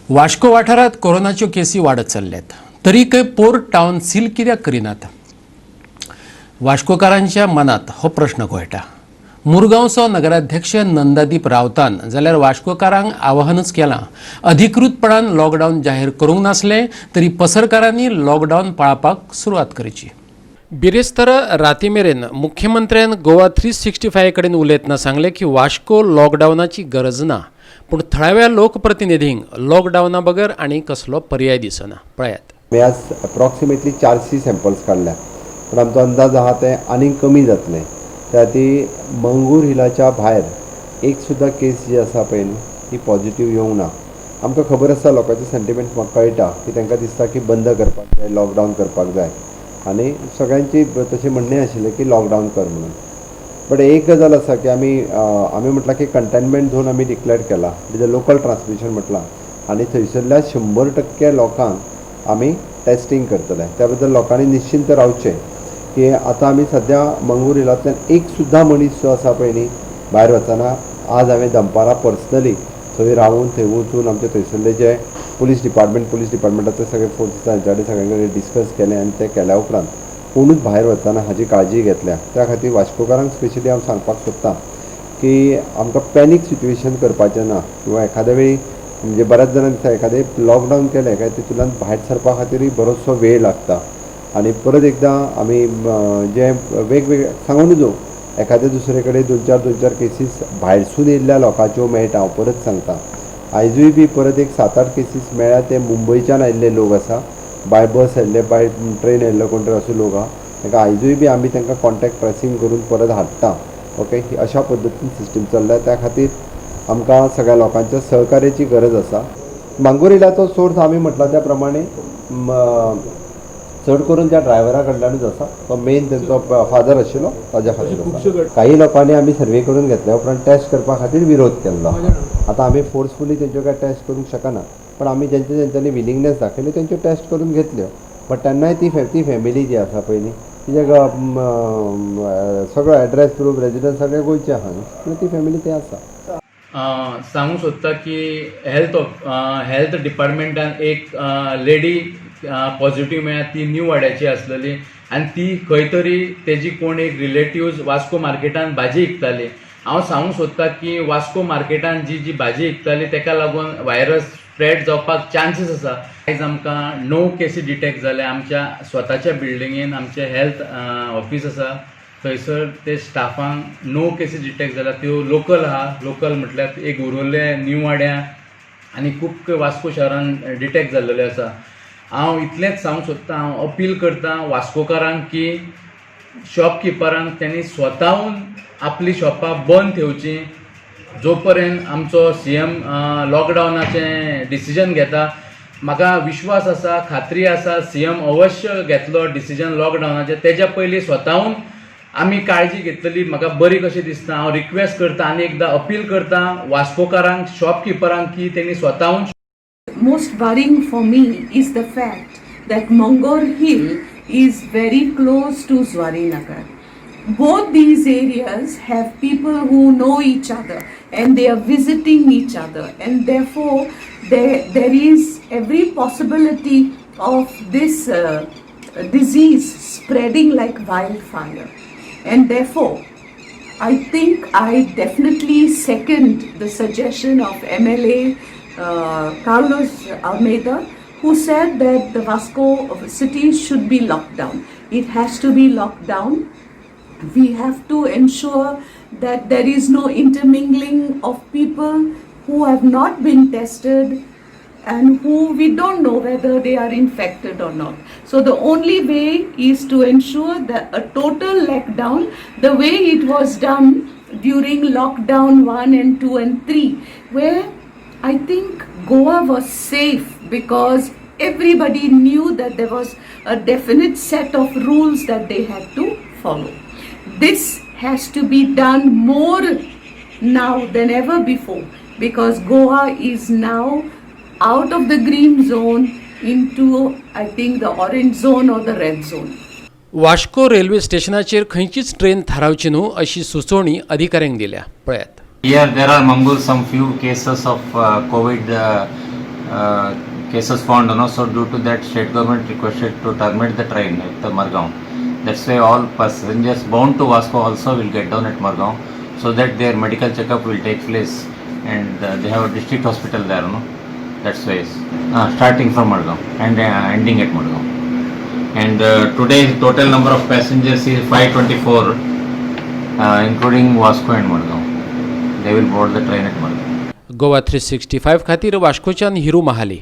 वास्को वाठारांत कोरोनाच्यो केसी वाडत चल्ल्यात, तरीकय पोर्ट टावन सील कित्याक करिनात? वास्कोकारांच्या मनात हो प्रश्न घोळटा. मुरगांवचो नगराध्यक्ष नंदादीप रावतान जाल्यार वास्कोकारांक आवाहनच केलां, अधिकृतपणान लॉकडावन जाहीर करूंक नासलें तरी पसरकारांनी लॉकडावन पाळपाक सुरवात करची. बिरेस्तारा राती मेरेन मुख्यमंत्र्यान गोवा 365 कडेन उलयतना सांगलें की वास्को लॉकडावनाची गरज ना, पूण थळाव्या लोकप्रतिनिधींक लॉकडावना बगर आनी कसलो पर्याय दिसना. पळयात. आमी आज अप्रॉक्सिमेटली 400 सॅम्पल्स काडल्या, पूण आमचो अंदाज आहा ते आनीक कमी जातले. त्या खातीर मंगूर हिलाच्या भायर एक सुद्दां केस जी आसा पळय न्ही, ती पॉझिटीव येवंक ना. आमकां खबर आसा, लोकांचे सेंटिमेंट्स म्हाका कळटा की तांकां दिसता की बंद करपाक जाय, लॉकडावन करपाक जाय आनी सगळ्यांची तशें म्हणणें आशिल्लें की लॉकडावन कर म्हणून. बट एक गजाल आसा की आमी म्हटलां की कंटेनमेंट झोन आमी डिक्लेअर केला, it is a local transmission म्हटलां आनी थंयसरल्या 100% लोकांक आमी टेस्टींग करतले. त्या बद्दल लोकांनी निश्चिंत रावचें की आतां आमी सद्या मंगूर हिलांतल्यान एक सुद्दां मनीस जो आसा पळय न्ही, भायर वचना. आज हांवें दनपारां पर्सनली थंय रावून, थंय वचून आमचे थंयसरले जे पुलीस डिपार्टमेंटाचे सगळे फोर्स आसा, तांच्या कडेन सगळ्यां कडेन डिस्कस केलें आनी तें केल्या उपरांत कोणूच भायर वचना हाजी काळजी घेतल्या. त्या खातीर वास्कोकारांक स्पेशली हांव सांगपाक सोदतां की आमकां पॅनीक सिट्युएशन करपाचें ना किंवा एखाद्या वेळी म्हणजे बऱ्याच जाणांक दिसता, एखादें लॉकडावन केलें काय तितूंतल्यान भायर सरपा खातीरूय बरोचसो वेळ लागता. आनी परत एकदां आमी जे वेगवेगळे सांगू नजो, एखाद्या दुसरे कडेन दोन चार दोन चार केसीस भायरसून येयल्ल्या लोकांच्यो मेळटा. हांव परत सांगता, आयजूय बी परत एक सात आठ केसीस मेळ्ळ्या. ते मुंबयच्यान आयिल्ले लोक आसा, बाय बस आयिल्ले, बाय ट्रेन आयिल्ले कोण तरी असो लोक आहा. तांकां आयजूय बी आमी तांकां कॉन्टेक्ट ट्रेसींग करून परत हाडटा. ओके, ही अशा पद्दतीन सिस्टीम चल्ल्या. त्या खातीर आमकां सगळ्या लोकांच्या सहकार्याची गरज आसा. मांगूर हिलाचो सोर्स आमी म्हटला त्या प्रमाणे चड करून त्या ड्रायव्हरा कडल्यानूच आसा. तो मेन तेंचो फादर आशिल्लो, ताज्या खातीर आसा. काही लोकांनी आमी सर्वे करून घेतल्या उपरांत टेस्ट करपा खातीर विरोध केल्लो आहा. आतां आमी फोर्सफुली तेंच्यो काय टेस्ट करूंक शकना, पण आमी जेंचे जेंच्यांनी विलिंगनेस दाखयली, तेंच्यो टेस्ट करून घेतल्यो. बट तेन्नाय ती फॅमिली जी आसा पळय न्ही, तिजे सगळो एड्रेस प्रूफ, रेजिडन्स सगळें गोंयचें आहा न्हू, पूण ती फॅमिली थंय आसा. सांगूंक सोदता की हेल्थ डिपार्टमेंटान एक लेडी पॉझिटीव मेळ्ळ्या. ती न्यू वाड्याची आसलेली आनी ती खंय तरी तेजी कोण एक रिलेटिव्ज वास्को मार्केटान भाजी विकताली. हांव सांगूंक सोदता की वास्को मार्केटान जी जी भाजी विकताली, तेका लागून व्हायरस स्प्रेड जावपाक चान्सीस आसा. आयज आमकां णव केसी डिटेक्ट जाल्या आमच्या स्वताच्या बिल्डिंगेन. आमचे हेल्थ ऑफीस आसा, थंयसर ते स्टाफांक णव केसी डिटेक्ट जाल्या. त्यो लोकल आहा. लोकल म्हटल्यार एक उरवल्ले, न्यू वाड्या आनी खूब वास्को शहरान डिटेक्ट जाल्लेले आसा. हांव इतलेंच सांगूंक सोदता, हांव अपील करता वास्कोकारांक की शॉपकिपरांक त्यांनी स्वताहून आपली शॉपां बंद ठेवची, जो पर्यंत आमचो सीएम लॉकडावनाचें डिसिजन घेता. म्हाका विश्वास आसा, खात्री आसा, सीएम अवश्य घेतलो डिसिजन लॉकडावनाचें. तेज्या पयलीं स्वताहून आमी काळजी घेतलेली म्हाका बरी कशी दिसता. हांव रिक्वेस्ट करता आनी एकदां अपील करता वास्कोकारांक, शॉपकिपरांक की तेणी स्वताहून Most worrying for me is the fact that Mongor Hill is very close to Zuarinagar. Both these areas have people who know each other and they are visiting each other, and therefore there is every possibility of this disease spreading like wildfire. And therefore, I think I definitely second the suggestion of MLA Carlos Almeida, who said that the Vasco city should be locked down. It has to be locked down. We have to ensure that there is no intermingling of people who have not been tested and who we don't know whether they are infected or not. So the only way is to ensure that a total lockdown, the way it was done during lockdown 1 and 2 and 3, where I think Goa was safe because everybody knew that there was a definite set of rules that they had to follow. This has to be done more now than ever before because Goa is now out of the green zone into, I think, the orange zone or the red zone. Vasco railway स्टेशनाचेर खंयचीच train थारावची न्हू अशी सुचोवणी अधिकाऱ्यांक दिल्या. पळयात. Here there are Mangur some few cases of COVID cases found, so due to that state government requested to terminate the train at the Margao. That's why all passengers bound to Vasco also will get down at Margao, so that their medical checkup will take place, and they have a district hospital there, no? That's why it's starting from Margao and ending at Margao. And today's total number of passengers is 524, including Vasco and Margao. They will board the train at Margao. Goa 365 खातीर वास्कोच्यान हिरू महाली.